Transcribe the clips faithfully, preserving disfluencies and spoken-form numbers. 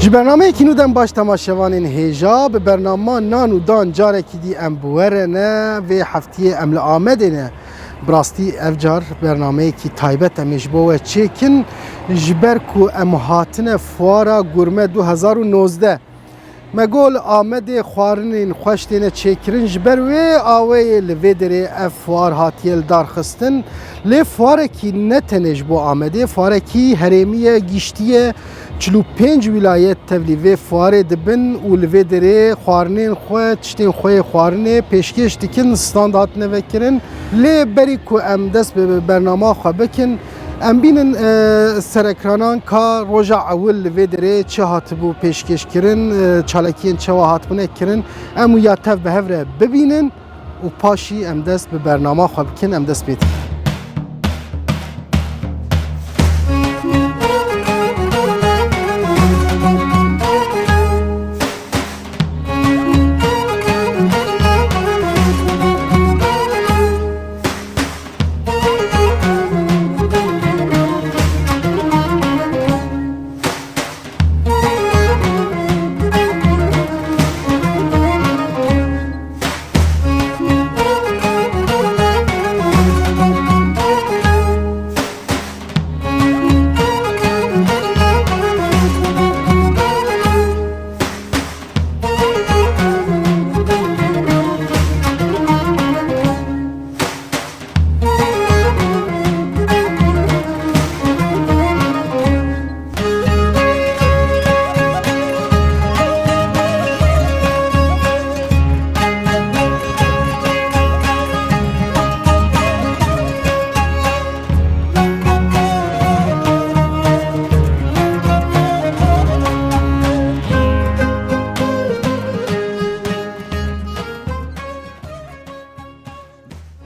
Ji bernameyekî nû dem baş temaşevanên hêja, bi bernama Nan û Dan carekî dî em bi we re ne. Vê heftiyê em li Amedê ne. Bi rastî ev car bernameyekî taybet em ê ji bo we çêkin. Ji ber ku em hatine fuara Gurme du hezar û nozdeh. Me got li Amedê xwarinên xweş têne çêkirin. Ji ber wê aweyê li vê derê ev fuar hatiye li dar xistin. Lê fuarekî ne tenê ji bo Amedê, fuarekî herêmî ye, giştî ye. Çil û pênc wîlayet tevlî vê fuarê dibin û li vê derê xwarinên xwe, tiştên xwe yê xwarinê pêşkêş dikin, stand hatine vekirin. Lê berî ku em dest bi bernama xwe bikin, em bînin, e, serekranan ka roja ewil li vê derê çi hatibû pêşkêşkirin, e, çalakiyên çawa hatibûne kirin, em û ya tev bi hev re bibînin û paşî em dest bi bernama xwe bikin, em dest pê dikin.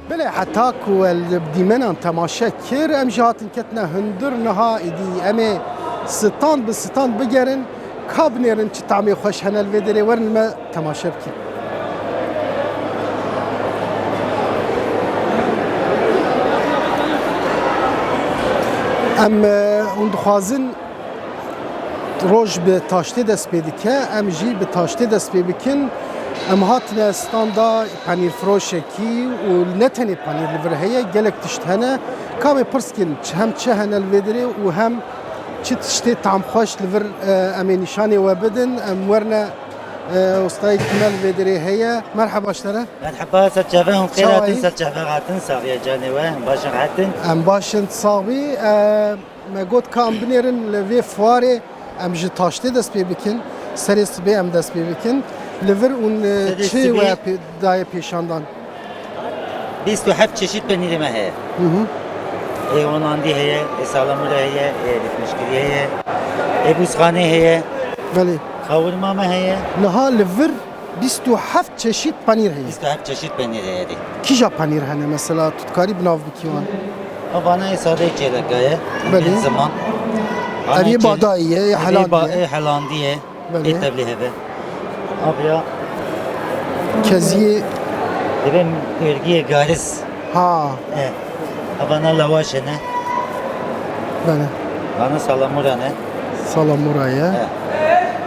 Belê, heta ku we li dîmenan temaşe kir, em jî hatin ketine hundir, niha êdî em ê stand bi stand bigerin, ka binêrin çi tamê xweş hene li vê derê, werin li me temaşe bikin. Em, e, hûn dixwazin roj bi taştê dest pê dike, em jî bi taştê dest pê bikin. Em hatine standa penîrfiroşekî û ne tenê penîr li vir heye, gelek tişt hene. Ka em ê pirs kin, çi, hem çi hene li vê derê û hem çi tiştê tamxweş li vir, e, em ê nîşanê we bidin. Em werine, e, ostayekî me li vê derê heye. Merheba ji te re. Merheba, ser çavê hûn xêr hatin, ser çavê hatin, saxiye canê we, em baş in, rehet in. Em baş in, sax bî. E, Me got ka em binêrin li vê fuarê, em ji taştê dest pê bikin, serê sibê em dest pê bikin. Li vir hûn, e, çi we pê-, daye pêşandan? Bîst û heft çeşît penîrê me heye. Hı hı. Ê Holandî heye, ê salamura heye, ê lifmişkirî heye, ê bûzxanê heye. Belê. Xawirma me heye. Niha li vir bîst û heft çeşît penîr heye. Bîst û heft çeşît penîr heye dê. Kîja penîr hene mesela, tu dikarî bi nav bikî wan? Ha, vana ê sadeyê çêleka ye. Belê. Ziman. Ev yê badayî ye, yê helandî ye. Ê helandî ye. Belê. Ê tevlî heve. Aviya. Keziyê. Divê êrgiyê garis. Ha. E. Avana lawaş hene. Belê. Vana salamura ne. Salamura ye.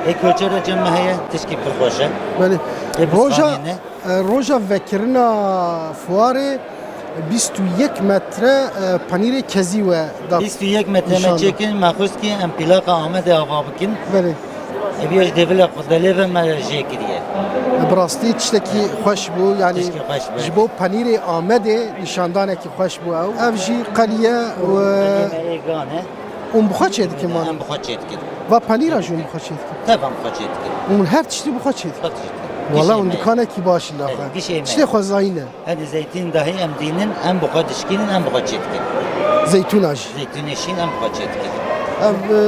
E. Ê koçera cem me heye, tişkî pir xweş e. Belê. Ê roja, bûzxanê ne. E, roja vekirina fuarê bîst û yek metre, e, penîrê kezî we da. Bîst û yek metre me çêkin, me xwest ki em plaka Amedê ava bikin. Belê. Ev ya ji dêvila Qurdelê ve me jê kiriye. Bi rastî tiştekî xweş bû, yanî tiştekî xweş bû, ji bo penîrê Amedê nîşandanekî xweş bû ew. Ev jî qelî ye û, e, ê gan e. Hûn bi xwe çê dikin van? Em bi xwe çê dikin. Va penîra jî hûn bi xwe çê dikin? Tev em bi xwe çê dikin. Hûn her tiştî bi xwe çê dikin? Her tiştî. Wala hûn dikanekî baş in daxwe. Tiştê xwezayî ne. Hene zeytîn dahî em dînin, em bi xwe dişkînin, em bi xwe çê dikin. Zeytûna jî. Zeytûnê şîn em bi xwe çê dikin. Ev, e,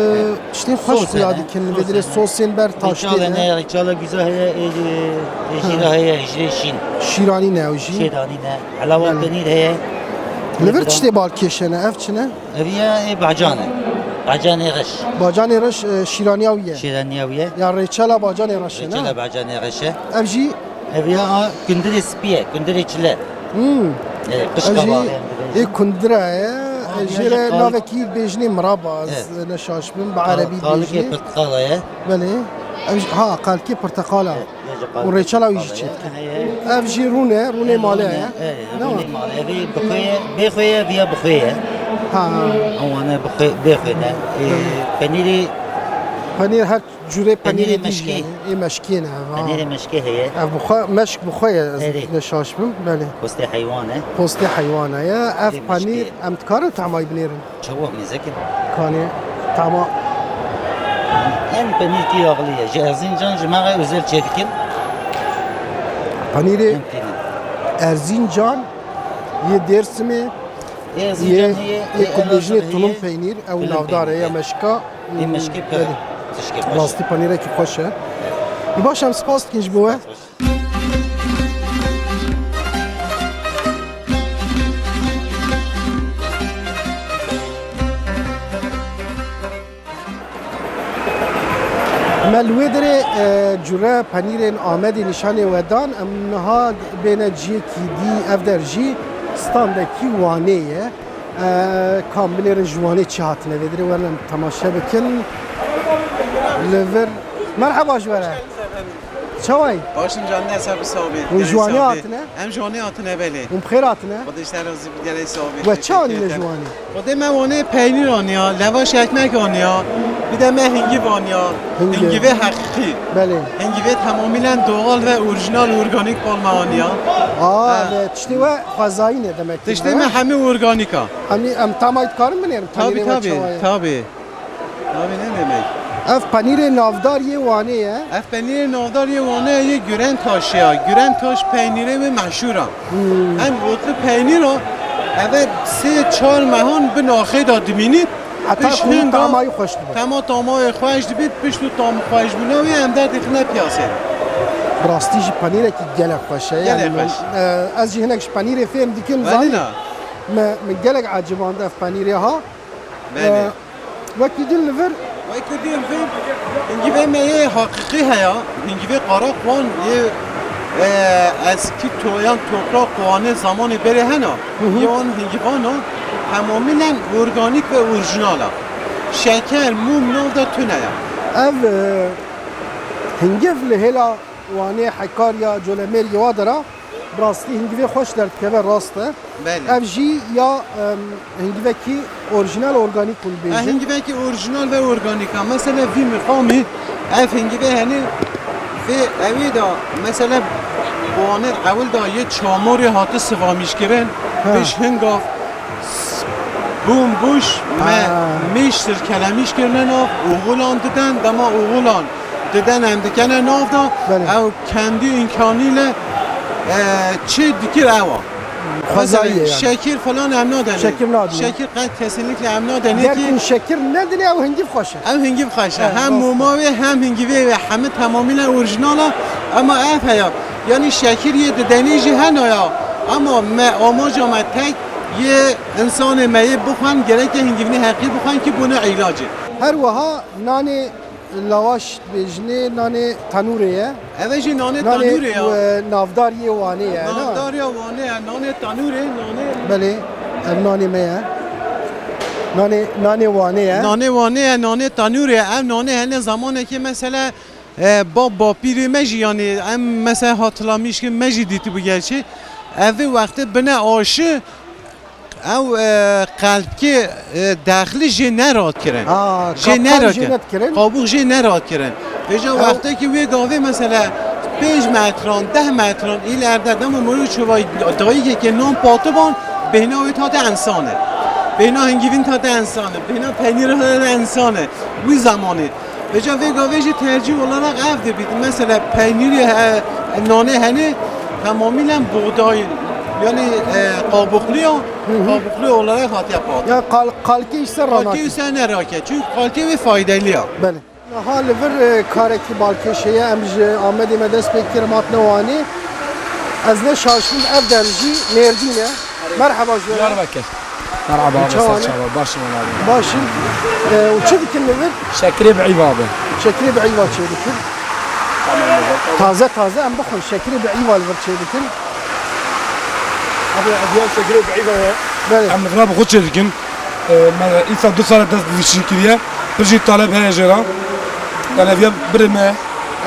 tiştên xweş xuya dikin, li vê dirê sosên ber taştê ne. Rîçal hene, rîçala güza heye, ê, ê, ê jîra heye, hijrê şîn. Şîranî ne ew jî. Şêranî ne. Helawa penîr heye. Li vir tiştê balkêş hene, ev çi ne? Ev ya ê bacan e. Bacanê reş. Bacanê reş, e, şîraniya wî ye. Şîraniya wî ye. Ya rêçela bacanê reş e, ne? Rêçela bacanê reş e. Ev jî? Ev ya a kundirê spî ye, kundirê çile. Hmm. E, qişka. Ev jî ê kundira ye. Jê re navekî bêjinê miraba, ez Evet. ne şaş bim, bi Qal-, erebî qalikê bêjinê. Pirtiqala ye. Belê. Ev jî, ha, qalikê pirtiqala. Evet, ne jî Û qalikê rêçela wî jî pirtiqala ye. çêdike. Evet. Ev jî rûne, rûnê Evet, malê rûne, ye. evet, Ne rûnê wa? malê. Ev ê bi xwe ye, bê xwe ye, viya bi xwe ye. Ha. Ew wane bi xwe, bê xwe ne. Ê, Evet. penîrê Penîr her Cûrê Penîrê penîrê dî meşkê. jî, ê meşkê ne ev, ha. Penîrê meşkê heye. Ev bi xwe, meşk bi xwe ye, ez Erê. ne şaş bim, belê. Postê heywan e. Postê heywana ye. Ev Ê penîr, meşkê. em dikarin temayî binêrin? Çawa mêzekin? Kanê, tama. En penîr ki yağlı ye. Ji Erzincan ji me re özel çêdikin. Penîrê En penîr. Erzincan, yê Dêrsimê, Ê Erzincan yê, heye, yê ê ku dibêjinê Elazığ tulum heye. peynîr, ew Tulum navdar e, peynîr, ya e. meşka. Ê meşkê pir Belê. tişkê xweş e. Rastî panîrekî xweş e. Ê baş em spas dikin ji bo we. Spas xweş. Me li wê derê, e, cure penîrên Amedê nîşanê we dan. Em niha bêne ciyekî dî, ev der jî standekî Wanê ye. E, kam binêrin ji Wanê çi hatine vê derê, werin em temaşe bikin. Li vir, merheba ji we re. Çawayî? Başim canine ser bi sabê. Hûn ji Wanê hatine? Em ji Wanê hatine belê. Hûn bi xêr hatine? Xwedê ji te razî bi gelê sabê. We çi anîne ji Wanê? Xwedê me Wanê peynîr aniya, levaş ekmek aniya, bir de me hingiv aniya. Hingiv. Hingivê heqîqî. Belê. Hingivê temamîlen doğal ve orijinal, organîk bal me aniya. Aa, Ha. ve tiştê we xwezayî ne demek ki, Tiştê ha? me hemî organîk a. Hemî em tamay dikarin binêrin? Tabii, Penîrê we tabii, çawa ye? tabii. Tabii, ne demek? Ev penîrê navdar yê Wanê ye. Ev penîrê navdar yê Wanê yê Gürentaş ya. Gürentaş peynîrê wê meşhur a. Hmm. Em otlu peynîr o. Eve sê çar mehan bi naxê da dimînî. Heta Piş ku hinga tamayî xweş dibe. Tema tamayê xweş dibit, pişt û tam xweş bûna wê em derdixine piyasê. Bi rastî jî penîrekî gelek xweş e. Gelek Yani xweş. min, e, ez jî hinek ji penîrê fêm dikim, Belê zanî. na. Me, min gelek eciband ev penîrê ha. Belê. E, Wekî din li vir. Wekî din vir, hingivê me yê heqîqî heye, hingivê qara qwan yê, e, eskî to-, yan toprak qwanê zamanê berê hena. Hı hı. Yê wan hingivana temamîlen organîk ve orijinal a. Şeker, mûm nav de tune ye. Ev, e, hingiv li hêla Wanê, Hekarya, Colemêrgê wa dera, bi rastî hingivê xweş derdikeve, rast e. Belê. Ev jî ya, em, hingivekî orjinal, organîk hûn Ha, dibêjin. hingivekî orjinal ve organîk a. Mesela vî miqamî ev hingivê henî vê ewê de mesela wanê ewil de yê çamorê hati sivamîşkirin, Ha. pêş hingav s-, bûm bûş me Ha. mêş sirkelemîş kirine nav, oxulan diden, dema oxulan diden em dikene nav da, Belê. ew kendi imkanî ile, e, çi dikir ew a. Xwezayî ye Mesela, yani. şekir falan em nadenê. Şekir nadine. Şekir qet kesinlikle em nadenê Ger ki hûn şekir nedinê, ew hingiv xweş e. Ew hingiv xweş e. Evet, Hem rast e. moma wê hem hingivê wê hemî temamîle orijinal e. Ama ev heya. Yani şekir yê didenê jî hena ya. Ama me amaca me tek yê insanê me yê bixwen, gereke hingivînê heqî bixwen ki bûne îlacê. Her wiha nanê Lawaş dibêjinê, nanê tenûrê ye. Ev jî nanê Nanê, tenûrê ya. e, navdar yê Wanê ye, ne? Navdar ya Wanê ye, nanê tenûrê, nanê Belê, ev nanê me ye. Nanê, nanê Wanê ye. Nanê Wanê ye, nanê tenûrê ye. Ev nanê hene zamanekê mesela, e, bab bapîrê me jî, yani em mesela hatırlamış ki me jî dîtibû gerçi. Ev wextê bine aşi, Ew, e, qelbkê, e, dexlî jê nerat kirin. Ha, Jê kapkan nerat jê kirin. net kirin. Qabûk jê nerat kirin. Vêca Ew wextekî wê gavê mesela pênc metran, deh metran îlerde dema moro çova dayikekê nan patiban, bêhna wê tate ensan e. Bêhna hingivîn tate ensan e. Bêhna peynîr tate ensan e. Wî zemanê. Vêca vê gavê jî tercîh olarak ev dibît. Mesela peynîrê he, nanê henê temamîlen buğday, yani, e, qabuklu ya, Hı hı. qabuklu olarak hatiye pat. Ya qal-, qalkê îse Qalkê ranakî. îse nerake. Çünkü qalkê wê faydalı ya. Belê. Niha li vir, e, karekî balkêş heye. Em ji Amedê me dest pê kirin, em hatine Wanê. Ez ne şaş bûm, ev der jî Mêrdîn e. Merheba ji we re. Diyarbakir. Merhaba abi, Çawa sen ne? çawa? Başım abi. Başım. E, û çi dikin li vir? Şekirê bi îva abi. Şekirê bi îva çê dikin. Taze taze em bixwin. Şekirê bi îva li vir çê dikin. Abi, ev ya şekirê bi îva ye. Belê. Em li vir bi xwe çê dikin. E, me îsa du sal e dest bi vî şîrê kiriye. Pir jî taleb heye jê re. Yani ev ya birê me.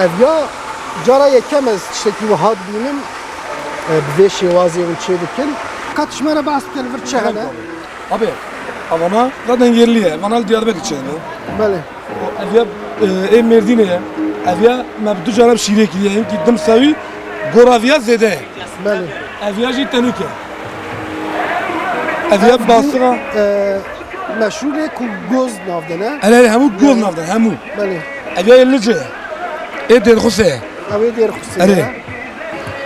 Ev ya cara yekem ez tiştekî wiha dibînim, e, bi vê şêwazê hûn çê dikin. Ka tu ji me re behs bike, li vir çi hene? Abi, a vana zaten yerli ye. Vana li Diyarbekir çêdibe. Belê. Ev ya, e, ê Mêrdînê ye. Ev ya me bi du cara bi şîrê kiriye. Hinkî dimsa wî gora viya zêde ye. Belê. Ev ya jî tenûk e. Ev ya Ev bastira. E, meşhûr e ku goz nav de ne? Erê, erê, hemû goz Belê. nav de, hemû. Belê. Ev ya ê Licê ye. Ê Dêrxusê ye. Ew ê Dêrxusê Erê. ye.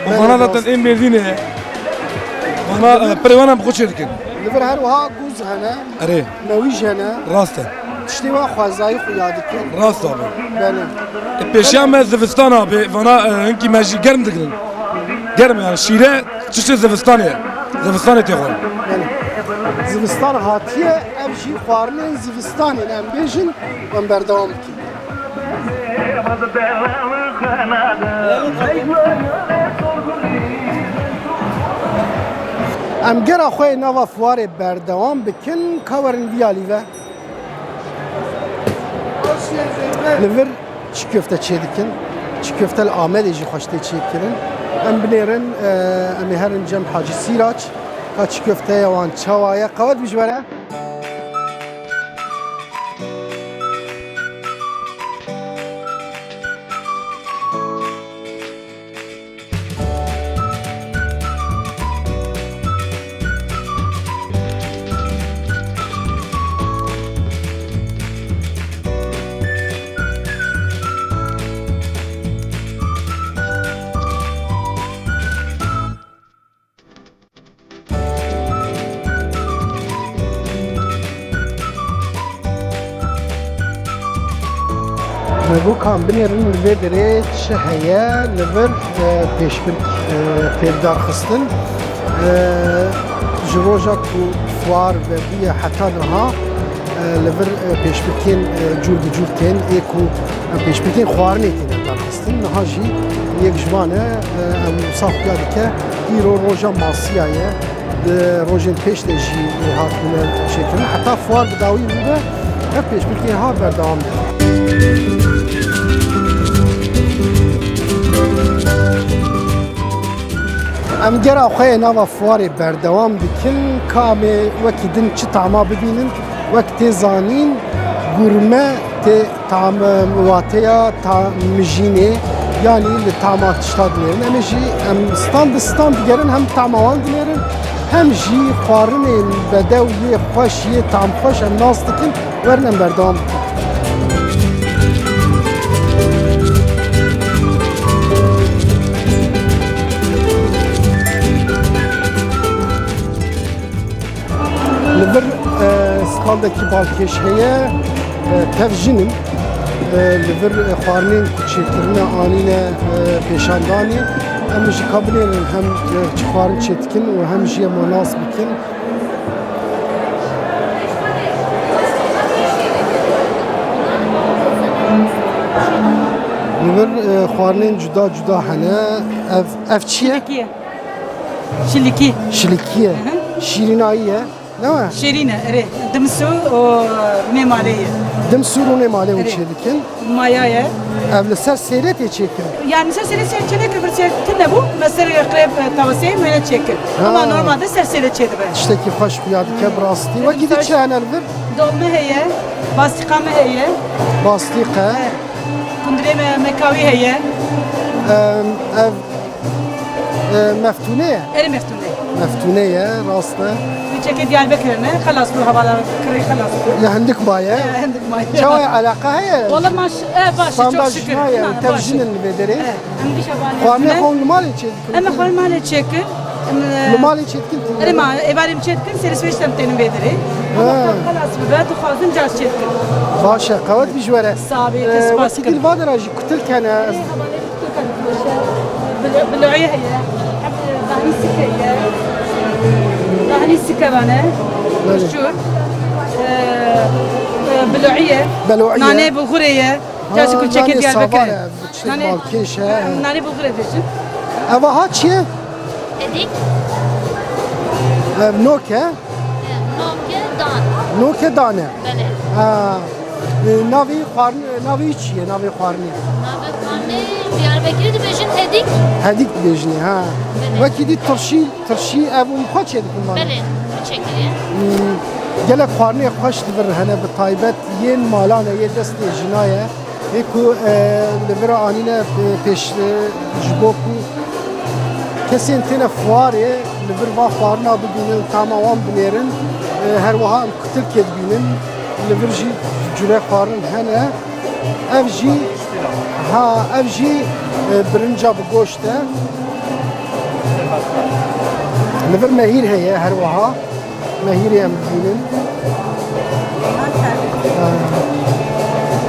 Bu Belê, vana zaten rast. ê Mêrdînê ye. Vana, e, pirê vana bi xwe çê dikin. Li vir her wiha goz hene. Erê. Mewîj hene. Rast e. Tiştê wa xwezayî xuya dikin. Rast abi. Belê. E, pêşiya me zivistan abi. Vana, e, hinkî me jî germ digirin. Germ yani şîre çiştê zivistanê ye. Zivistanê tê xwarin. Belê. Zivistan hatiye, ev jî xwarinên zivistanê ne, em bêjin, em berdewam bikin. Em gera xwe yê nava fuarê berdewam bikin, ka werin vî alî ve. Li vir çi köfte çê dikin? Çi köfte li Amedê jî xweş tê çêkirin? Em binêrin, e, em ê herin cem Hacî Sîraç, ka çi köfteya wan çawa ye? Qewet bî ji we re. Me got ka em binêrin li vê derê çi heye, li vir, e, pêşbirk, e, tê darxistin. E, ji roja ku fuar vebûye heta niha, e, li vir, e, pêşbirkên, e, cûr bi cûr tên, ê ku, e, pêşbirkên xwarinê têne darxistin. Niha jî yek ji van e, e, em wisa xuya dike, îro roja masiya ye. Di rojên pêş de jî hatibûne çêkirin. Heta fuar bi dawî bibe, ev pêşbirkê ha berdewam dibe. Em gera xwe yê nava fuarê berdewam dikin, ka em ê wekî din çi tama bibînin, wek tê zanîn, gurme tê Tam, e, wateya ta-, mijînê, yanî li tama tişta dinêrin. Em ê jî, em stand bi stand digerin, hem tama wan dinêrin, hem jî xwarinên bedew yê xweş, yê tamxweş em nas dikin, werin em berdewam bikin. Li vir, e, standekî balkêş heye, e, tev jin in. E, li vir, e, xwarinên ku çêkirine anîne, e, pêşandanê. Em jî ka binêrin hem, e, çi xwarin çêdikin û hem jî em nas bikin. Li vir, e, xwarinên cuda cuda hene. Ev, ev çi ye? Çimekî ye. Şilikî. Şilikî ye. Hı hı. Şîrînayî ye. Ne we? Şêrîn e, erê. Dimsûr û rûnê malê ye. Dimsûr û rûnê malê hûn Erê. çê dikin. Maya ye. Ev li ser sêrê tê çêkirin. Yani ser sêrê ser çêneke bir şey tune bu. Mesela krep, e, tavasê mene çêkir. Ha. Ama normalde ser sêrê çêdibe. Tiştekî xweş xuya dike bi rastî. Wekî di çi hene li vir? Dolme heye, bastîqa me heye. Bastîqe. He. Kundurê me, mekawî heye. Em, ev E, meftûne ye? Erê meftûne. Meftûne ye, rast e. Çekê Diyarbekirê ne, xelas bû, hevala kirê xelas bû. Ya hindik maye? E, hindik maye. Çawa ye, eleqa heye? Wala maş-, e, baş e, Standart çok şükür. jina ye, Ha, tev baş e. jinin li vê derê. E, em dîşa banê Xwarinê ne? xwe li malê çê dikin? Em xwe li malê çêkir. Em, e, Li malê çê dikin? Erê ma, êvarê em çêdikin, serî sibê jî em tênin vê derê. Ha. Ama xelas bibe, dixwazin car çêdikin. Baş e, qewet bî ji we re. Sağ bî, E, te spas wekî dikim. Dil va dera jî kutil kene. Erê, hevalê Bil-, biloyê heye, dahnî sike ye. Dahnî sike vane. Belê. Şûr. E, e, biloyê ye. Beloyê ye. Nane bulgurê ye. Ha, Cazî kulçekê nane Diyarbekir. Savar e, çi Nane, balkêş e. Nane bulgurê dêjin. Eva ha çi ye? Edik. Ev nok e. Noke dan. Noke dane. Belê. Ha. E, navê xwarin-, navê çi ye? Navê xwarinê? Navê xwarinê Diyarbekirî dibêjin hedîk. Hedîk dibêjinê, ha. Belê. Wekî dî tirşî, tirşî ev û xwe çê dikin vana. Belê, çêkiriye. Hmm, gelek xwarinê xweş li vir hene, bi taybet yên malan e, yê destê jina ye. Ê ku, e, li vir anîne, e, pêş, e, ji bo ku kesên têne fuarê li vir van xwarina bibînin, tama wan binêrin, e, her wiha em kutilkê dibînin. Li vir jî cure xwarin hene. Ev jî, ha, ev jî, e, birinca bi goşt e. Li vir mehîr heye her wiha. Mehîrê em dibînin.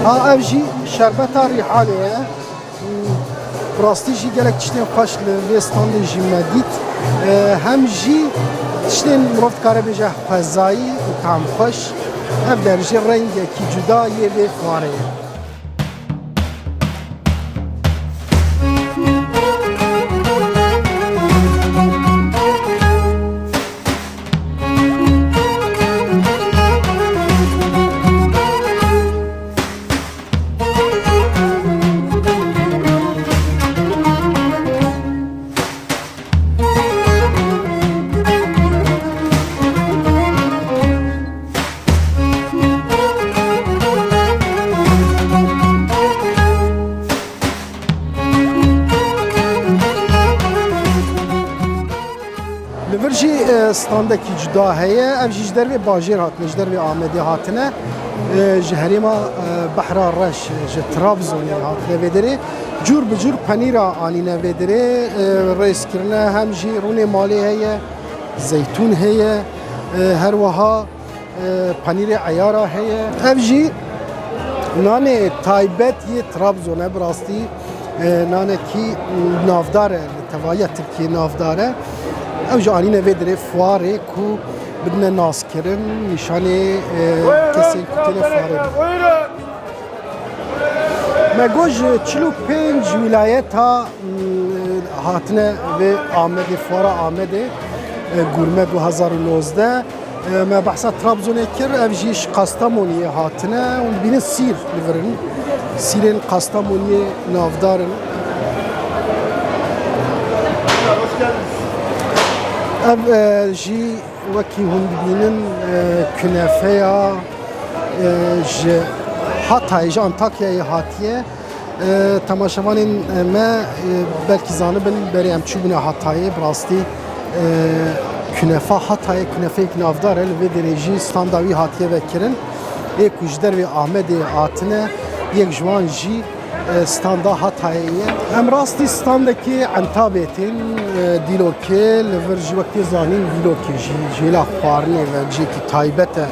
Ha, ev jî şerbeta rîhanê ye. Bi rastî jî gelek tiştên xweş li vê standê jî me dît. E, hem jî tiştên mirov dikare bêje xwezayî û tamxweş. Ev der jî rengekî cuda yê vê fuarê ye. Li vir jî, e, standekî cuda heye. Ev jî ji dervê bajêr hatine, ji dervê Amedê hatine. E, ji herêma, e, Behra Reş, ji Trabzonê hatine vê derê. Cûr bi cûr penîra anîne vê derê. E, rêz kirine, hem jî rûnê malê heye, zeytûn heye. E, her wiha E, penîrê eyara heye. Ev jî nanê taybet yê Trabzon e, bi rastî, e, nanekî navdar e, li tevahiya Tirkiyê navdar e. Ew jî anîne vê derê fuarê ku bidine naskirin, nîşanê, e, kesên ku têne fuarê bidin. Me got ji çil û pênc wîlayeta, m, hatine vê Amedê, fuara Amedê, e, Gurme du hazar û nozdeh. E, me behsa Trabzonê kir, ev jî ji Kastamoniyê hatine. Hûn dibînin sîr li vir in. Sîrên Kastamoniyê navdar in. Ev, e, jî wekî hûn dibînin, e, künefeya, e, ji Hatayê, ji Antakyayê hatiye. E, temaşevanên me, e, belkî zanibin, berê em çûbûne Hatayê, bi rastî, e, kunefa Hatayê, kunefeyek navdar e, li vê derê jî standa wî hatiye vekirin. Ê ku ji dervê Amedê hatine, yek ji wan jî, e, standa Hatayê ye. Em rastî standekî Entabê tên, e, Dîlokê, li vir jî wek tê zanîn Dîlokê jî jêla xwarinê ve cihekî taybet e.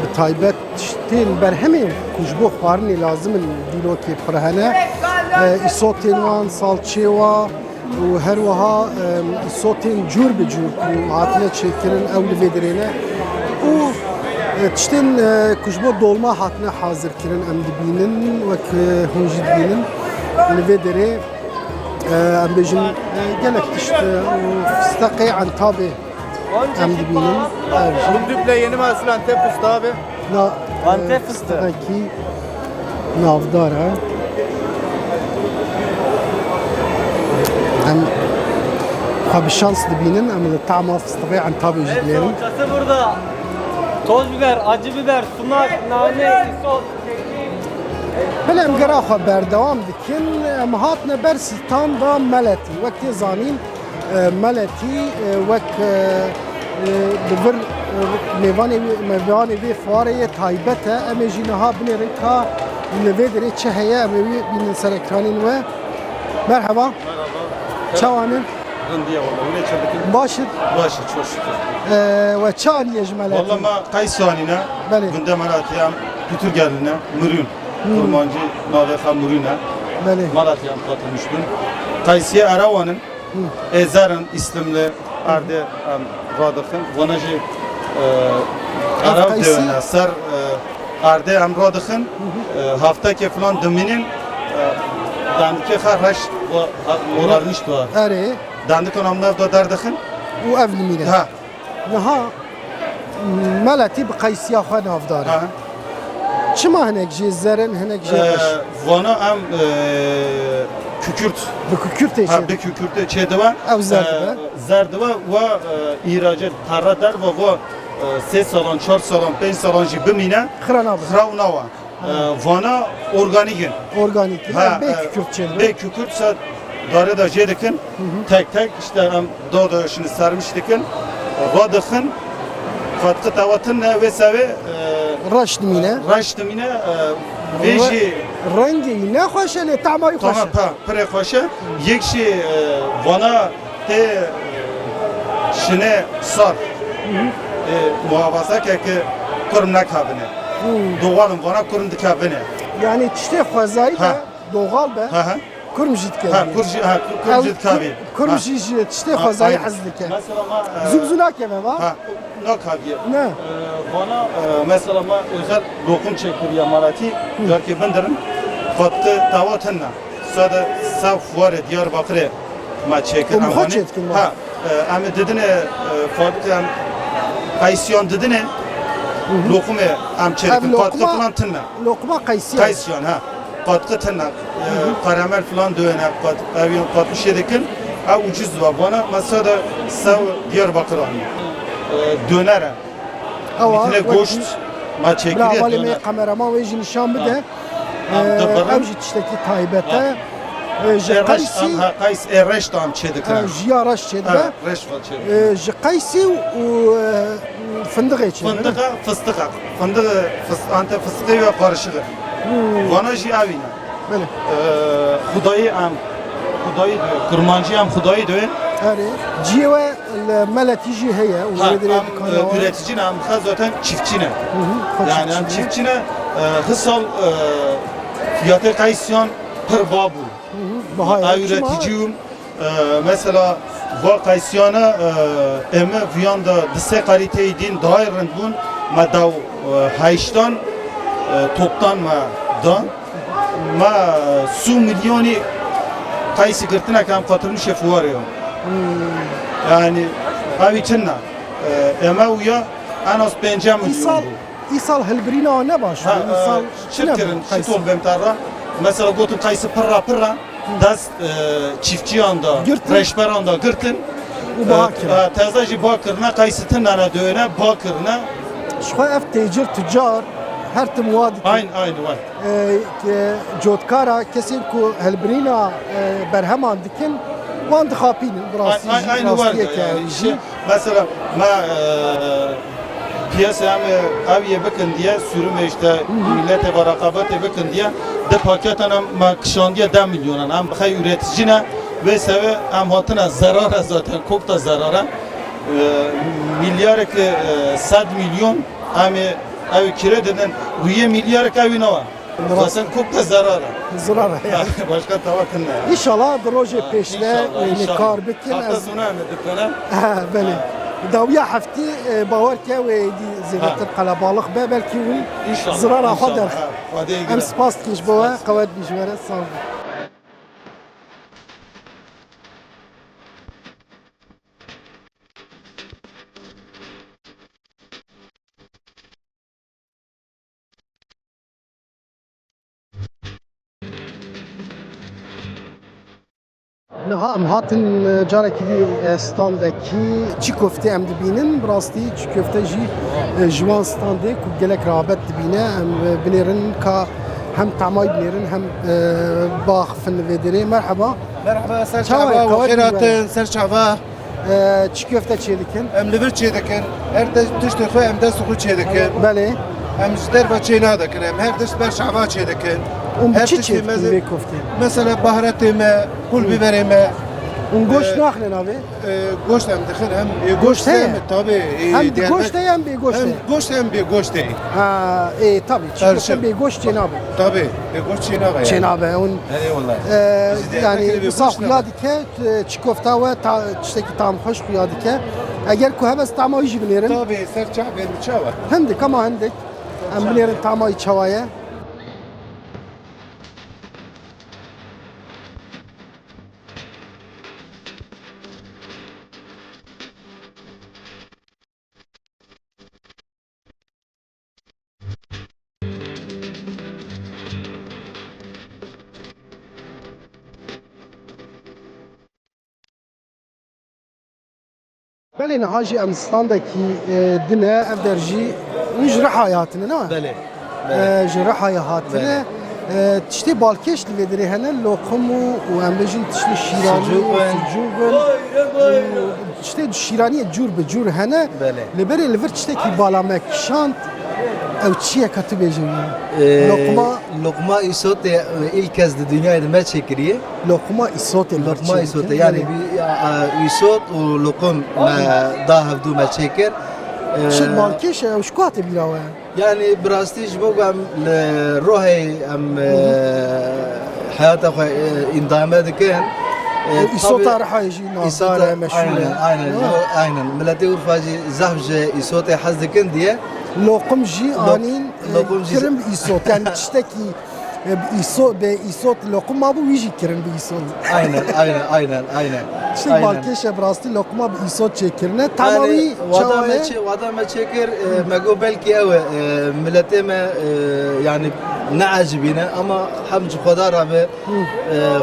Bi taybet tiştên berhemên ku ji bo xwarinê lazim in dîlokê pir hene. E, îsotên wan, salçê wa û her wiha, e, îsotên cûr bi cûr ku hatine çêkirin, ew li vê derê ne. Û, e, tiştên, e, ku ji bo dolma hatine hazirkirin em dibînin, wek, e, hûn jî dibînin. Li vê derê, e, em bêjin, e, gelek tişt, e, û fisteqê Entabê. Em dibînin, ev jî. Gundukle yeni mahsul Antep fıstığı abi. Na, Antep e, fıstığı. Fistixekî navdar e. Em xwe bi şans dibînin, em li tama fistixê Entabê jî dinêrin. Salçası burada. Toz biber, acı biber, sumak, nane, isot. Belê em gera xwe berdewam dikin. Em hatine ber standa Meletî. Wek tê zanîn, e, Meletî, e, wek, e, e, li vir, e, mêvanê wê, mêvanê vê fuarê yê taybet e. Em ê jî niha binêrin ka li vê derê çi heye, em ê wî bînin ser ekranên we. Merheba. Merhaba. Çawan in? Rindiye wala, wî ne çi dikin? Baş in? Baş in, çok şükür. E, we çi aniye ji Meletî? Wala me qeys anîne. Belê. Gunde Meletî em Pîtur geline, Mirûn. Hmm. Kurmancî navê xwe Mirûn e. Belê. Meletî em qatilmiş bin. Qeysiye Erewan in. Êzer in, Îslimli, erdê em radixin. Vana jî, e, Erew dewine, ser, e, erdê em radixin. E, heftekê filan dimînin, e, dendikê xwe reş, o, o rarnişt wa. Erê. Dendikan em nav da derdixin. Û ev dimîne. Ha. Niha Meletî bi qeysiya xwe navdar e. Ha. Çima hinek jê zer in, hinek jê Ee, reş? Vana em, e, kükürt. Bi kükürtê Ha, çê. Bi kükürtê çê dibe. Ew zer Ee, dibe. Zer dibe ve, e, îhracê pere derve ve, e, sê salan, çar salan, pênc salan jî bimîne. Xira nabe. Xira û nawe. Ee, vana organîk in. Organîk in. Ha, Bê e, kükürt çê dibe. Bê kükürt se darê de jê dikin. Tek tek işte em dağda şunu sermiş dikin. Radixin. Katkı tawatin ne ve seve, e, Reş dimîne. Reş dimîne, e, Re- vêjî Rengê wî ne xweş e, lê tahma wî xweş Tamam, e. Pa, pire xweş e. Yek şey, e, vana tê, e, şine sar. E, muhafaza ke ki kurm nekavine. Doğalın vana kurm dikavine. Yani tiştê xwezayî Ha. be, doğal be, Ha, ha. kurm jî dike. Ha, kur jî, ha, kur, kur Ew jî dikavî. kur- kurm Ha. jî ji tiştê Ha, xwezayî aynen. hez dike. Mesela ma, e, Zû bi zû nakeve va? Ha, nakaviye. Ne. E, vana, e, mesela ma özel lokum çekiriye malatî, derkê bindirin, katkı tawa tinna. Sade saf ware Diyarbakır'e ma çekir Û em xwe hanî. çêdikin ma? Ha, e, em didine, e, fabrika em qaysiyan didine, lokumê em çêdikin. Ev Katkı lokma, falan tinna. lokma qaysiyan. Qaysiyan, ha. Katkı tinna. E, karamel falan döne, kat-, ev yan katkı şey dikin. Ev ucuz var bana. Mesela da sev Diyarbakır hanî. E, döner e. Ewa, Bitine wekî goşt ma çekiriye Bila, valê me döner. kameraman wê jî nişan bide. Ha. Em Ee, dibirin. Ew jî tiştekî taybet e. Ha. Ee, ji Ê reş, qaysî em, ha, qays, ê reş tam çê dikirin. Ha, ji ya reş çê dibe. Ha, reş va çê dikirin. Ee, ji qaysî û, e, fındıqê çê dibe. Fındıqa, fıstıqa. Fındığı, fıs-, ante fıstığı ve karışığı. Hmm. Vana jî evîne. Belê. Ee, Xudayî em, Xudayî diyor. Kurmancî em Xudayî diyor. Erê. Ciyê we li Meletî jî heye û Ha, wê dirê em, dikana e, wa. Üreticî ne, em xwe zaten çiftçî ne. Hı hı, xwe Yani em çiftçî ne. çiftçî ne, e, hisal, e, fiyatê qaysiyan pir ba bû. Hı hı, baha Ev ya, çima? üreticî bûm. E, mesela va qaysiyana, e, eme viyan da di sê kaliteyi din daha rind bûn. Me daw, e, heştan, e, toptan me da. Me, e, su milyonî qaysi girtine ke em qatirmişê fuwarê ya. Hmm. Yani ev için ne? E, eme uya en az pênce milyon Îsal, bû. îsal hilbirîna ne baş Ha, bû. Îsal e, çi çi ne kirin, bû çi qaysî? Tol bêm tarra? Mesela gotin qaysi pirra pirra, dest, e, çiftçiyan da, Girtin. reşberan da girtin. Û baha E, kirin. e, teze jî ba kirine, qaysi tinene döne, ba kirine. Ji xwe ev têcir, tucar, her tim wa dikin. Aynı, aynı, var. E, ke cotkara kesên ku hilbirîna, e, berheman dikin, wan dixapînin. Bi rastî Ay- ay- jî, aynı var rastiyeke yani. ew jî. Şey, mesela, me, e, piyasa em, e, ev yê bikin diye, sürüm işte, milletê ve rekabetê bikin diye, di paketan em me kişandiye deh milyonan. Em bixey üreticine ve seve em hatine zerare zaten, kok da zerare. E, milyarek, e, sed milyon em ê ev kire dedin, rüye milyarek ev nava. Zaten kok da zerare. Zerare yani. Başka tava tine ya. İnşallah di rojê Ha, pêş ve inşallah, wê inşallah. kar bikin. Hafta Ez sonu em dikene. Ha, belê. Ha. Dawiya heftî, e, bawer ke wê êdî zêdetir Ha. qelebalix be, belkî hûn İnşallah, zirara xwe inşallah. derx. Ha, Xwedê Em gire. spas dikin ji bo we, Spas. qewet bî ji we re, sağ olun. Niha em hatin, e, carekî dî, e, standekî çî koftê em dibînin. Bi rastî çî kofte jî, e, ji wan standê ku gelek rağbet dibîne. Em, e, binêrin ka hem tamay binêrin hem, e, baxifin li vê derê. Merheba. Merheba, ser Çawa çava ye, û qewet xêr bî hatin, were. ser çava. Ee, çi köfte çêdikin? Em li vir çêdikin. Her te-, tiştê xwe em dest xwe çêdikin. Belê. Em ji derve çê nadikin. Em her tişt ber çava çêdikin. Û bi Her çi tiştê çêdikin meze-, vê koftê? Mesela baharatê me, pul biberê me. Hûn goşt Ee, naxine navê? e, goşt em dixin, hem, e, Goşt goşt heye? hem, tabii, e, Hem di Diyarbekir-, goşt heye, hem bê goşt hem heye? goşt hem bê goşt heye. Ha, e, tabii, çi Her köfte şey. bê goşt çê nabe. Tabii, bê goşt çê nabe yani. Çê nabe, hûn, Eyvallah. e, Biz Diyarbekir'e yani, bê wisa goşt xuya nabe. dike, e, çi kofta we, ta-, tiştekî tam xweş xuya dike. Eger ku hebe ez tama wî jî binêrim. Tabii, ser çavê çawa. Hindik, ama hindik. Em binêrin tama wî çawa ye. Belê, niha jî em standekî, e, din e, ev der jî wî ji Rihayê hatine, ne? Belê. E, ji Rihayê hatine. Belê. E, tiştê balkêş li vê derê hene, loqim û, û em bêjin tiştê şîranî, sucûk in, û tiştê şîraniyê cûr bi cûr hene. Belê. Li berê li vir tiştekî bala me kişand, ew çi ye ka tu bêje wî? E, loqima. Loqima îsotê, e, ilk kez di dinyayê de me çêkiriye. Loqima îsotê me çêkiriye. Loqima îsotê, yani bir, ya, e, îsot û loqim me da hevdû me çêkir. E, çi balkêş e, ew ji ku hate bîra we? Yani bi rastî ji bo ku em li Rohê em, e, heyata xwe, e, îdame dikin. E, îsota Rihayê jî nasdar e, meşhûr e. Aynen, aynen. Aynen. Miletê Urfa jî zehf ji îsotê hez dikin diye. Loqim jî anîn, e, loqim jî kirin bi îsot. Yani tiştekî, e, bi îso-, bi îsot loqim mabû, wî jî kirin bi îsot. Aynen, aynen, aynen, aynen. Tiştek balkêş e, bi rastî loqima bi îsot çêkirine. Tama wî çawa ye? Wada me çê-, wada me çêkir, e, me got belkî ew e, e, miletê me, e, yani ne ecibîne ama hem ji Xweda re be, e,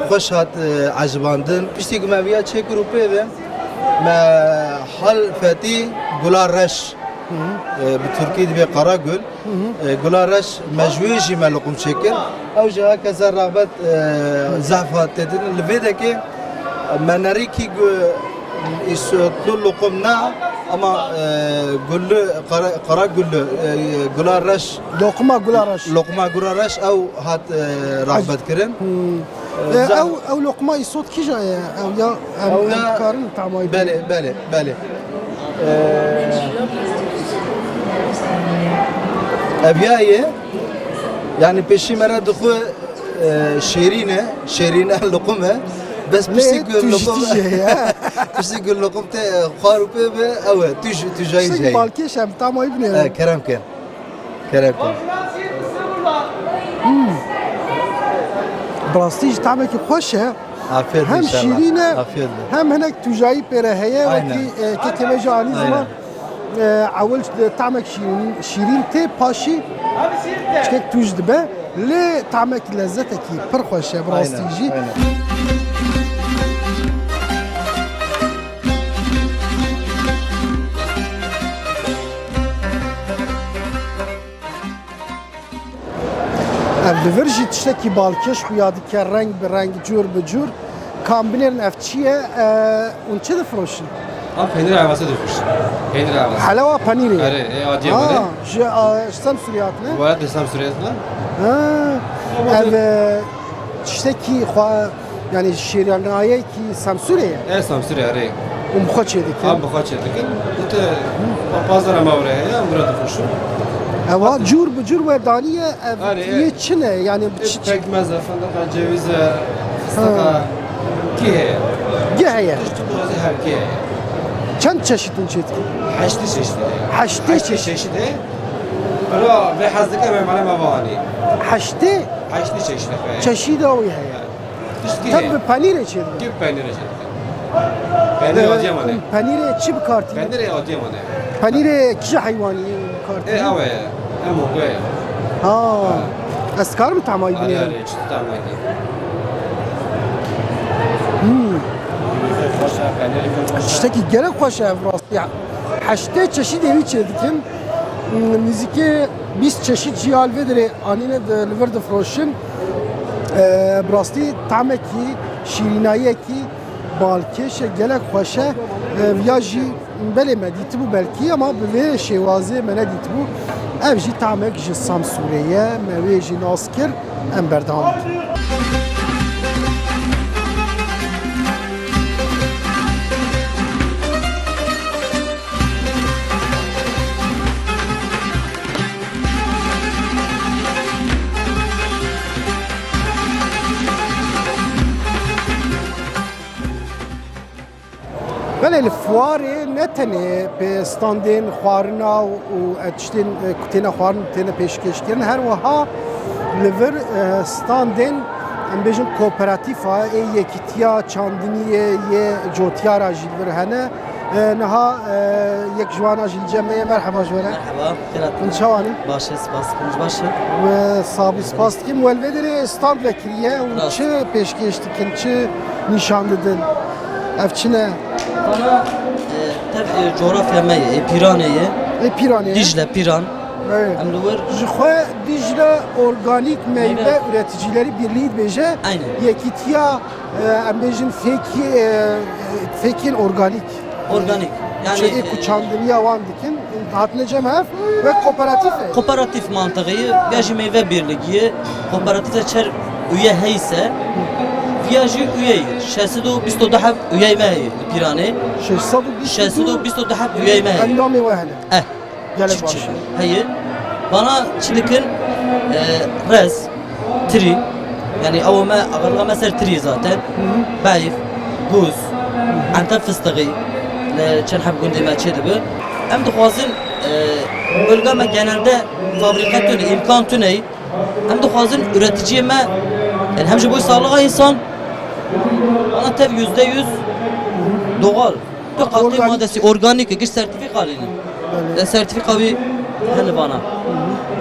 xweş hat, e, ecibandin. Piştî ku me viya çêkir û pê ve, me hal fetî gula reş, e, bi tirkî dibe karagul. E, gula reş me ji wê jî me loqim çêkir. Ew jî herkese rağbet, e, zehf hat tê didin. Li vê dekê me nerîkî gu-, îsotlu loqim ne, ama, e, gullu, kara, kara gullu, e, gula reş. Loqima gula reş. Loqima gula reş ew hat, e, rağbet kirin. E, ew, ew loqma îsot kîja ye? Ew ya em, em dikarin tamayî bikin? Belê, belê, belê. E, ev ya ye. Yani pêşî me re dixwe, e, şêrîn e, şêrîn e, loqim e. Bes piştî ku loqim, piştî ku loqim tê, e, xwar û pê be, ew e, tûj, tûjayî jî heye. Balkêş em tamayî binêrin. E, kerem ke. Kerem ke. Hmm. Bi rastî jî tamekî xweş e. Afiyet hem inşallah. Şîrîn e, afiyet be. Hem hinek tûjayî pê re heye, aynen, wekî, e, kekê me jî anî ziman. Aynen. E, ewil tamek şîrîn, şîrîn tê, paşî çikek tûj dibe. Lê tamek lezzetekî pir xweş e bi rastî jî. Aynen, aynen. Ev li vir jî tiştekî balkêş xuya dike, reng bi reng, cûr bi cûr. Ka em binêrin ev çi ye, e, hûn çi difiroşin? Ha, peynir helvası difiroşin. Peynir helvası. Helewa penîrê. Erê, e, Adıyamanê. Ha, ji, a, ji Semsûrê hatine? Welat Semsûrê hatine. Ha, ev, e, tiştekî xwe, yani şêranayekî Semsûrê ye? E, Semsûrê, erê. Hûn bi xwe çêdikin? Em bi xwe çêdikin. Dite pa-, pazdana me were heye, em were difiroşin. Ewa cûr bi cûr we daniye, ev yê çi ne? Yani çi, çi? Pekmez e, fındık e, ceviz e, fıstık e. Kî heye? Kî heye? Tişt tu dixwazî her kî heye. Çend çeşit hûn çêdikin? Heştê çeşit heye. Heştê çeşit. Heştê çeşit heye. Bira vê hez dike me mala me ve anî. Heştê? Heştê çeşit heye. Çeşîda wî heye. Tişt kî heye? Tev bi penîrê çêdikin. Kî penîrê çêdikin? Penîrê Adıyamanê. Penîrê çi bi kar tînin? Penîrê Adıyamanê. Penîrê kîja heywanî bi kar tînin? E, ew e. Em hûn goye. Ha. Ez dikarim tamayî binêrim? Arê, arê, çi tamayî? Hmm. Xweş e, penîrê pir xweş e. Tiştekî gelek xweş e ev rastî. Heştê çeşîdê wî çêdikin. Hmm, nîzîkê bîst çeşîd jî ya li vê derê anîne, di, li vir difiroşin. E, bi rastî tamekî, şîrînayiyekî balkêş e, gelek xweş e. E, viya jî belê me dîtibû belkî, ama bi vê şêwazê me nedîtibû. Ev jî tamek ji Samsûrê ye, me wê jî nas kir, em berdewam bikin. Belê li fuarê ne tenê pê standên xwarina û, û tiştên, e, ku têne xwarin têne pêşkêşkirin, her wiha li vir, e, standên, em bêjin, kooperatîfa ê yekîtiya çandiniyê yê Cotyara jî li vir hene. E, niha, e, yek ji wana jî li cem me ye. Merheba ji we re. Merheba, xêr hatin. Hûn çawa ne? Baş e, spas dikim, baş e. We sabî spas dikim. We li vê derê stand vekiriye û çi pêşkêş dikin, çi nîşan didin? Ev çi ne? Vana, e, E, coğrafya me ye, e, Pîranê ye. E, Pîranê ye. Dicle, Pîran. Evet. Em li wir. Ji xwe Dicle Organik Meyve Meyve. Üreticileri Birliği dibêje. Aynen. Yekîtiya, e, em bêjin fêkî, e, fêkên organik. Organik. Yani, Çekê e, ku çandiniya wan dikin, hatine cem hev ve kooperatif e. Kooperatif mantığı ye, ya jî meyve birliği ye. Kooperatif de çer üye heyse, ya jî üye ye. Şeş sed û bîst û du heb üye me heye li Pîranê. Şeş sed û bîst û du. Şeş sed û bîst û du heb üye me heye. Endamê we hene. Eh. Gelek baş e. Heye. Vana çi dikin, e, rez, tirî, yani ew me, ağırlığa me ser tirî zaten. Hı hı. Beyv, guz, ente fıstığı, e, çend heb gundê me çê dibi. Em dixwazin, e, bölge me genelde fabrika tune, imkan tune. Em dixwazin üreticiyê me, yani hem ji bo sağlığa insan, vana tev yüzde yüz doğal. Tu katkı Organik. Maddesi organik, giş sertifika lêne. Belê. E, sertifika wî hene vana.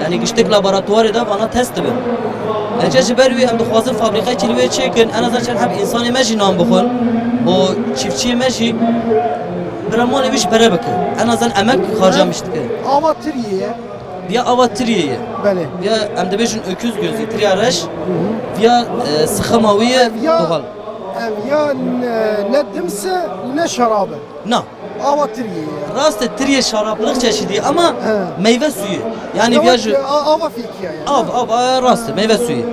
Yani giştek laboratuvarê de vana test dibe. Ece ji ber wî em dixwazin fabrîqekî li wê çêkin, en azından çend heb insanê me jî nan bixwin. O çiftçiyê me jî bira malê wî ji pere bike. En azından emek harcamiş dike. Ava tiriyê ye. Ya ava tiriyê ye. Belê. Ya em dibêjin öküz gözü, tiriya reş. Hı hı. Ya, e, sıxema wî ye. Ev ya, doğal. Ev ya ne, ne dims e û ne şerab e. Na. Ava tiriyê ye. Rast e, tiriyê şaraplık çeşidi ama He. meyve suyu. Yani Demek viyajı ki a-, ava fêkiya yani. Av, av, a, rast e, meyve suyu.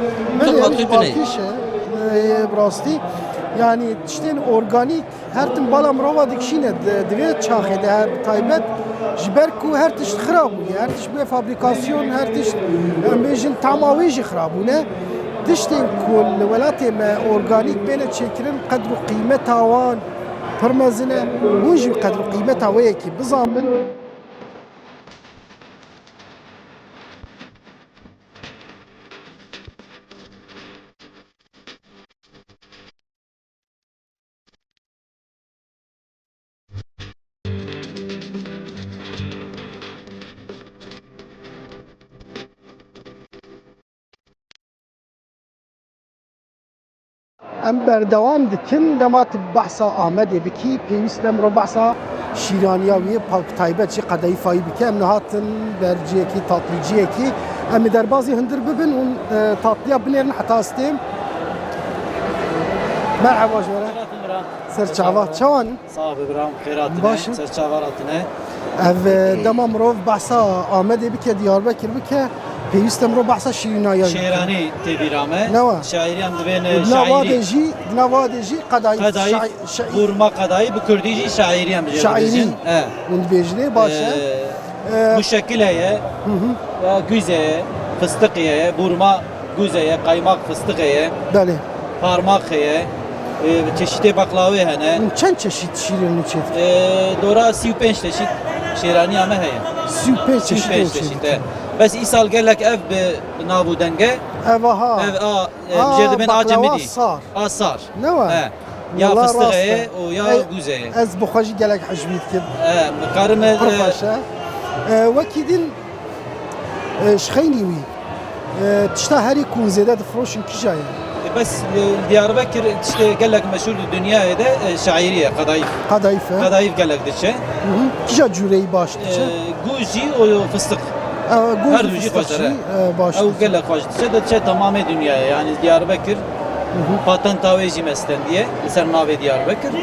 Belê, Çok tatlı ev jî tüneyi. Bakiş e, e, bi rastî. Yani tiştên organik her tim bala mirova dikişîne, di-, di vê çaxê de her bi taybet, ji ber ku her tişt xirab bûye, her tişt bûye fabrîkasyon, her tişt, em bêjin, tama wê jî xirab bûne. Tiştên ku li welatê me organîk bêne çêkirin, qedr û qîmeta wan pir mezin e. Hûn jî qedr û qîmeta wê yekê bizanbin. Em berdewam dikin, dema tu behsa Amedê bikî, pêwîst e em ro behsa şîraniya wî, pa-, bi taybet jî qedayîfa wî bike. Em nihatin ber cihekî, tatliciyekî. Em ê derbazî hundir bibin û, e, tatliya binêrin heta stêm. Merheba ji we re. Xêr hatin bira. Ser çava. Çawan? Sax be bira, xêr hatine. Baş e. Ser çava hatine. Ev, e, dema mirov behsa Amedê bike, Diyarbekir bike, pêwîst e mirov behsa şîrînaya bike. Şêranî tê bîra me. Ne wa? Şaîrî em dibên, e, Di nav şaîrî. Adê jî, di nav adê jî qedayîf, Qedayîf, şaî-, şaî-, Burma qedayîf, bi kurdî jî şaîrî em dibêjin. Şaîrî. E. Hûn dibêjinê, baş e. E, E, muşekil heye, Hı hı. e, guz heye, fıstık heye, burma guz heye, kaymak fıstık heye, Belê. parmak heye, e, çeşitê baklavê hene. Hûn çend çeşit şîrînî çêdikî? E, dora sî û pênc çeşit şêraniya me heye. Sî û pênc çeşit Sî û pênc çeşit, çeşit heye. Bes îsal gelek ev bi, bi nav û denge. Ev aha. Ev a, e, Ha, jê dibên a baklava cemidî. Sar. A sar. Ne wa? He. Ya Wala fıstık rast heye e. û ya Ey, guz heye. Ez bi xwe jî gelek hejmî dikim. He, karim e, Pir e, xweş e. E, wekî din, e, ji xeynî wî, e, tişta herî ku zêde difiroşin kîja ye? E, bes, e, Diyarbekir tiştê gelek meşhûr di dinyayê de, e, şaîrî ye, qedayîf. Qedayîf e. Qedayîf gelek diçe. Hı hı. Kîja cûreyî baş diçe? E, gû jî û fıstık. E, gû Her jî du jî fıstık xweş e. jî, e, baş Ew diçe. Gelek xweş diçe, diçe temamê dinyayê. Yani Diyarbekir Hı hı. patenta wê jî me stendiye, li ser navê Diyarbekir. Hı.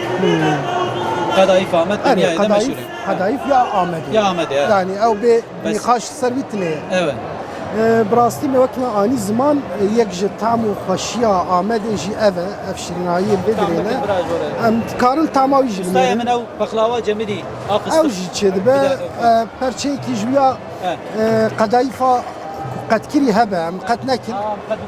Qedayîf Amed Erê, dinyayê de qedayîf, meşhûr e. Qedayîf ya Amedê. Ya Amedê, evet. Yani ew bê Bes- nîqaş ser wî tune ye. Evet. E, bi rastî me wekî me anî ziman, e, yek ji tam û xweşiya Amedê jî ev e, ev şîrînayiyê vê Tam dirê ne. Bikin bira jore. Em dikarin tama wî jî Ustayê binêrin. Min ew paxlawa cemidî, a Ew fıstık. Jî çêdibe, Bir dakika. e, perçeyekî ji wî ya, Evet. e, qedayîfa qetkirî hebe, em qet nekin. Tamam, hadi.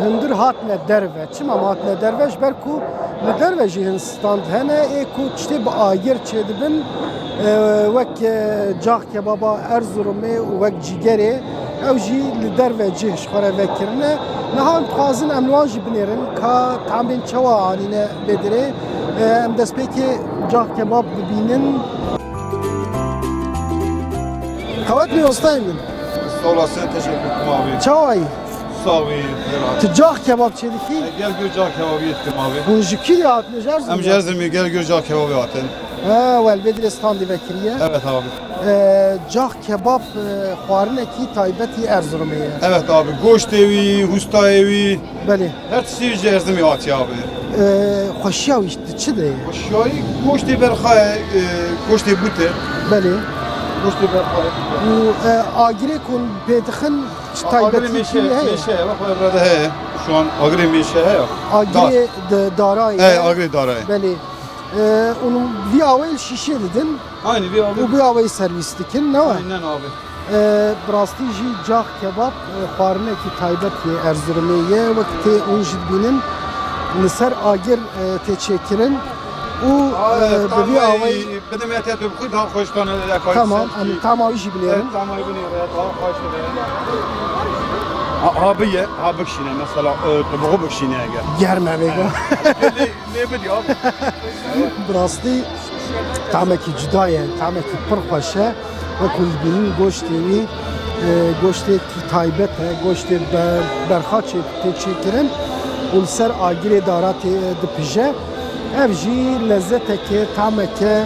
Hundir hatine derve. Çima em hatine derve? Ji ber ku li derve jî hin stand hene, ê ku tiştê bi agir çêdibin, e, wek, e, cax kebaba Erzurumê û wek cîgerê, ew jî li derve cih ji xwe re vekirine. Niha em dixwazin em li wan jî binêrin ka tamên çawa anîne vê dirê. E, em destpêkê cax kebab bibînin. Qewet me ostayê min. Sağ olasın, teşekkür ederim abi. Çawa yî? Sağ ol, iyi. Tu cax kebab çêdikî? E, gel gör cax kebabı yedim abi. Hûn ji kî hatine, ji Erzurumê? Em ji Erzurumê, gel gör cax kebabı hatin. Ha, wel, vê dirê standê vekiriye. Evet abi. E, cax kebab, e, xwarinekî taybetî Erzurumê ye. Evet abi, goştê wî, hustayê wî. Belê. Her tiştî ji Erzurumê hatiye abi. E, xweşiya wî di çi de ye? Xweşiyayî goştê berxa ye, e, goştê bût e. Belê. Goştê berxa ye. Û, e, agirê ku pê dixin çi taybetî heye? Agirê mêşe, mêşe ye, bak, burada heye. Şu an agirê mêşe heye. Agirê dara ye. He, agirê dara ye. Belê. E, û vî awayî li şîşê didin. Aynı bir abi. Û bi awayî servîs dikin, ne wa? Aynen abi. E, bi rastî jî cax kebab, e, xwarinekî taybet yê Erzurumê ye. Wek tê hûn jî dibînin, li ser agir, e, tê çêkirin û, e, bi vî awayî. Bidime te tu bixwî daha xweş tane. Tamam, em tama wî jî binêrin. Evet, tama wî binêrin, daha xweş tane. Ha, ha biye, ha bikşîne mesela, e, tu bixwe bikşîne eger. Germ e vêga. Lê, lê bidî abi. Bi rastî tamekî cuda ye, tamekî pir xweş e. Wekî dibînin goştê wî, e, goştêkî taybet e, goştê be-, berxa çê-, tê çêkirin û li ser agirê dara tê dipije. Ev jî lezzeteke, tameke,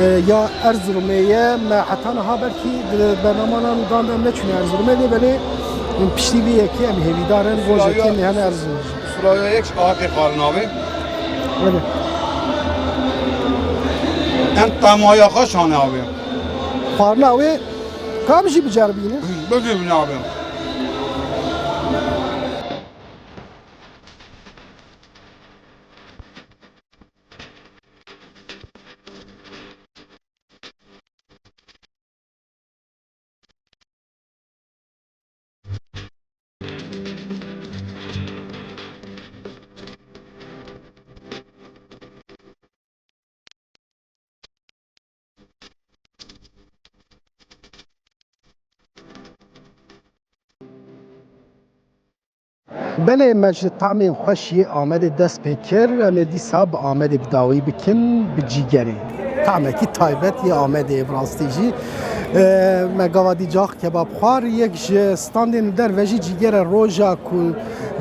e, ya Erzurumê ye. Me heta niha belkî di bernamanan dan de em neçûne Erzurumê, lê belê piştî vê yekê em hêvîdar in, rojekê em hene Erzurumê jî. Sıraya yek şahakê xwarin abi. Öyle. En tamaya xwe şane abi. Xwarina wê kam jî biceribîne? Bigirîne abi. Belê, me ji tamên xweş yê Amedê dest pê kir. Em ê dîsa bi Amedê bi dawî bikin, bi cîgerê. Tamekî taybet yê Amedê ye bi rastî jî. E, me gava dî cax kebab xwar. Yek ji standên li derve jî cîgere roja ku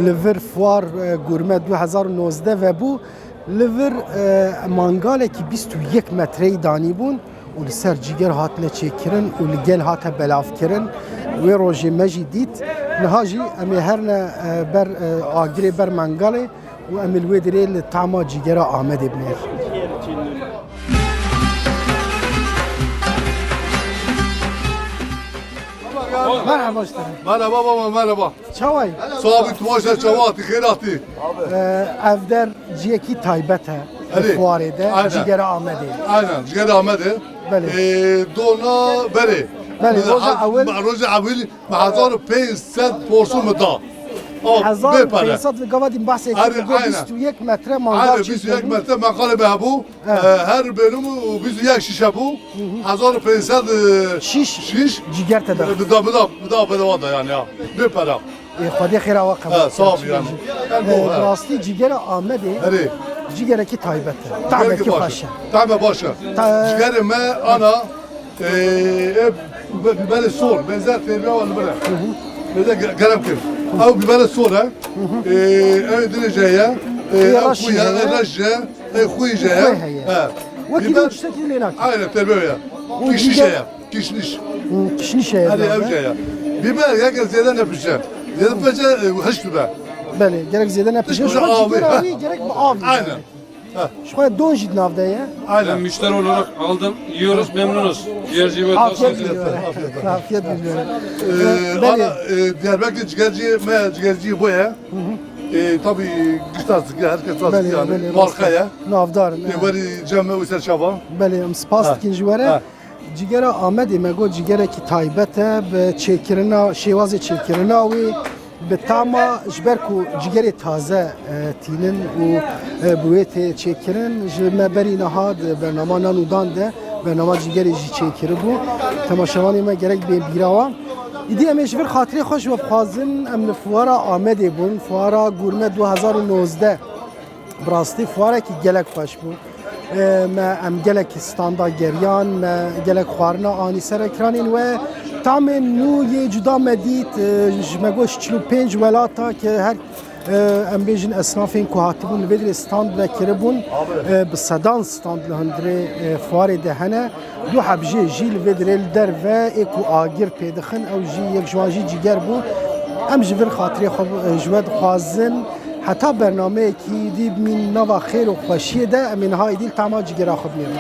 li vir fuar, e, gurme du hezar û nozdeh vebû. Li vir, e, mangalekî bîst û yek metreyî danîbûn û li ser cîger hatine çêkirin û li gel hate belavkirin. Wê rojê me jî dît. Niha jî em ê herne, e, ber, e, agirê, ber mangalê û em ê li wê dirê li tama cîgera Amedê binêr. Merhaba, hoş geldin. Merhaba baba, merhaba. Çaway? Sabit başa çawa, tu xêratî. Ee, ev der ciyekî taybet e. Erê. Fuarê de, aynen. Cîgera Amedê. Aynen, cîgera Amedê. Belê. Ee, dona berê. Belê, roja ewil. Roja ewil, me hezar û pênc sed porsu me da. Hezar û pênc sed ve gava din bahsê kir, go bîst û yek metre mangal çêkirin. Aynen, bîst û yek metre mangalê me hebû. Evet. Ee, her bölümü bîst û yek şişe bû. Hı hı. Hezar û pênc sed, e, şiş, şiş. Cîger te da. E, da, da, da bedava da yani ya. Bê para. E, Xwedê xêra we qebul. Ha, sağ ol yani. E, bi rastî cîgera Amedê. Erê. Cîgerekî taybet e. Tamekî xweş e. Tame baş e. Cîgerê me ana, e, e, bi-, biberê sor, benzer terbiya wan bire. Hı hı. Benzer ge-, gerem kir. Ew biberê sor e. Hı hı. E, ew dirêje ye. E, ew kuya, e, reş e. Ê xwî jî heye. Xwî heye. He. Wekî biber, tiştekî lê nake. Aynen, terbê ya. Û kişniş heye. Kişniş. Hı, kişniş heye. Erê, ew jî heye. Biber yeke zêde nepişe. Zêde pişe, e, hişk dibe. Belê, gerek zêde nepişe. Hişk dibe, cîgera wî gerek bi av. Aynen. He. Ji xwe don jî di nav de ye. Aynen. Ben müşteri olarak aldım, yiyoruz, memnunuz. Ciğerci ve... Afiyet olsun. Afiyet olsun. Ee, belê. Ana, e, Diyarbakır ciğerci, me ciğerci bu ya. Hı hı. E, tabii, e, gişta zikir, herkes zikir yani. Belê, belê, marka ya. Navdar in, e, weri cem û ser çava. Belê, em spas dikin ji we re. Ha. Cîgera Amedê me got cîgerekî taybet e, bi çêkirina, şêwazê çêkirina wê, Bi tama ji ber ku cîgerê taze e, tînin û e, bi wê tê çêkirin, ji me berî niha di bernama Nan û Dan de bernama cîgerê jî çêkiribû. Temaşevanê me gerek bê bîra wan. Îdî em ê ji vir xatirê xwe ji we bixwazin, em li fuara Amedê bûn, fuara Gurme du hezar û nozdeh. Bi rastî fuarekî gelek xweş bû. E, me em gelek standa geriyan, me gelek xwarina anî ser ekranên we. Tamên nû yê cuda me dît, e, ji me got çil û pênc welata ke her, e, em bêjin esnafên ku hatibûn li vê dirê stand vekiribûn, e, bi sedan stand li hundirê, e, fuarê de hene. Du heb jê jî li vê dirê li derve ê ku agir pê dixin, ew jî yek ji wan jî cîger bû. Em ji vir xatirê xwe, e, ji we dixwazin. Heta bernameyekî dî bimîn nava xêr û xweşiyê de, em ê niha êdî li tama cigera xwe binêrin.